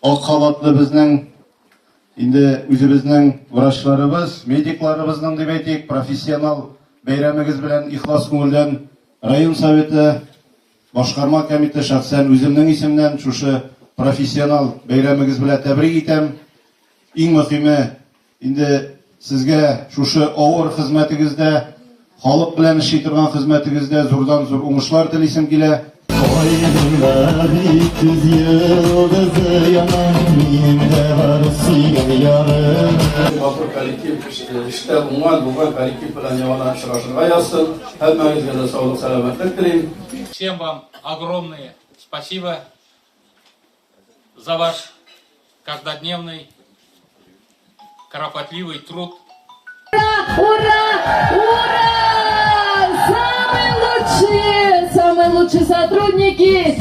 Ак халатлы безнең инде үзебезнең врачларыбыз, медикларыбызның дип әйтик, профессионал бәйрәмегез белән ихлас күңелдән район советы, башкарма комитеты, шәхсән үземнең исемнән шушы профессионал бәйрәмегез белән тәбрик итәм. Иң мөһиме, инде сезгә шушы авыр хезмәтегездә, халык белән эшли торган хезмәтегездә зурдан-зур уңышлар телисем килә. Айдында бик күз йолдызы яна, минем дә бар сөйгән ярым. Матур коллектив, эштә уңган, булган коллектив белән яңадан очрашырга язсын. Һәммәгезгә дә саулык, сәламәтлек телим. Всем вам огромное спасибо за ваш каждодневный кропотливый труд. Ура! Ура! Самые лучшие, самые лучшие сотрудники!